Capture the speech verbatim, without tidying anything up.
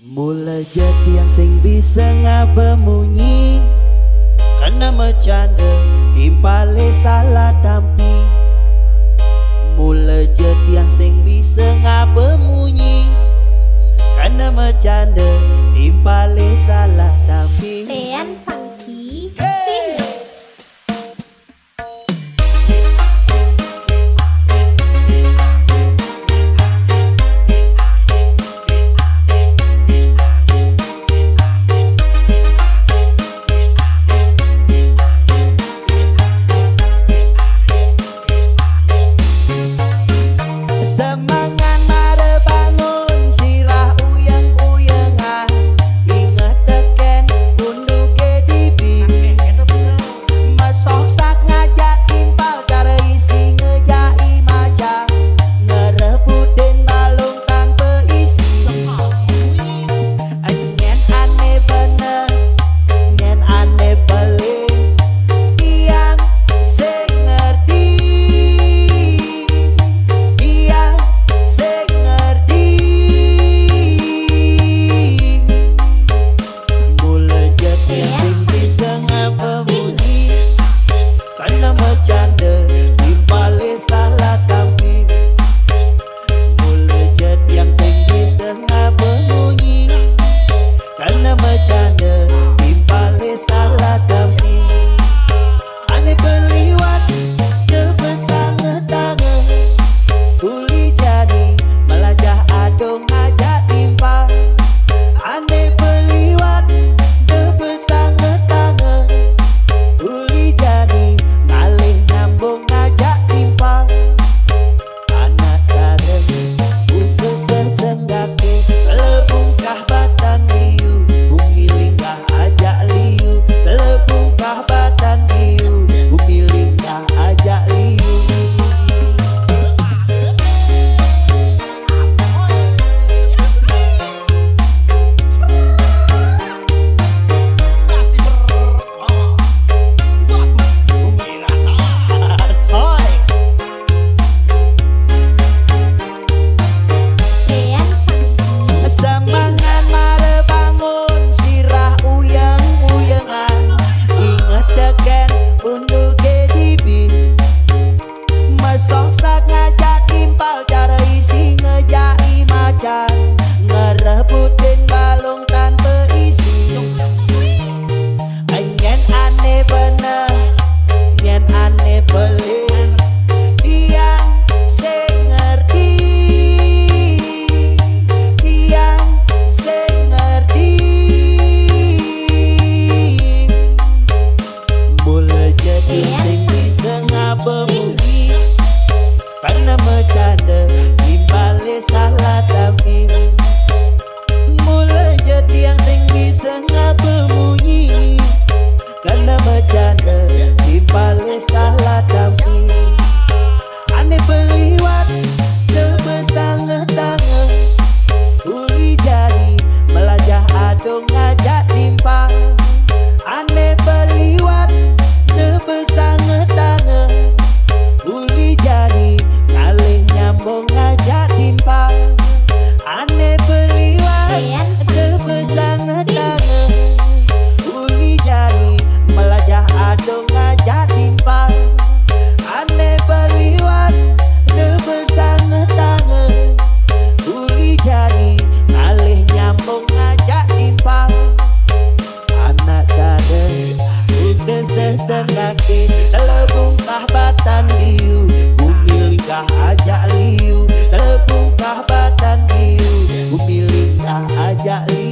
Mula jatiang sing bisa ngaba munyi, kana macanda timpale salah tampi. Mula jatiang sing bisa ngaba munyi, kana macanda timpale salah tampi. Tean Funky Hey! Remix. Semangan mara bangun, sirah uyeng-uyengan, inget teken punduke dibi. Mesoksak ngajak timpal, cara isi ngejai macan, ngerebutin balung tanpa isi. Nyen ane bener, nyen ane pelik, tiang sing ngerti, tiang sing ngerti. Mula jatiang sing bisa ngaba munyi, kana macanda timpale salah tampi. Mula jatiang sing bisa ngaba munyi, kana macanda timpale salah tampi. Ane beliwat, da besanga tanga, uli jani melajah adung ngajak timpal. Ane beliwat, da besanga tanga, uli jani ngalih nyambung ngajak timpal. Anak dara, buka sesendake, lebungkah batan liu, bumi linggah ajak liu, lebungkah batan liu, bumi linggah ajak liu. Semangat mara bangun, sirah uyeng-uyengan, inget teken punduke dibi. Mesoksak ngajak timpal, cara isi ngejai macan, ngerebutin balung tanpa isi. Nyen ane bener, nyen ane pelik, tiang sing ngerti, tiang sing ngerti. Mula jatiang sing bisa ngaba munyi, kana macanda timpale salah tampi. Mula jatiang sing bisa ngaba munyi, kana macanda timpale salah tampi. Ane beliwat, da besanga tanga, uli jani melajah adung ngajak timpal. Ane beliwat, da besanga tanga, uli jani ngalih nyambung ngajak timpal. Ane beliwat, da besanga tanga, uli jani melajah adung ngajak timpal. Ane beliwat, da besanga tanga, uli jani ngalih nyambung ngajak timpal. Anak dara, buka sesendake, lebungkah batan liu, bumi linggah ajak liu, lebungkah batan liu, bumi linggah ajak liu.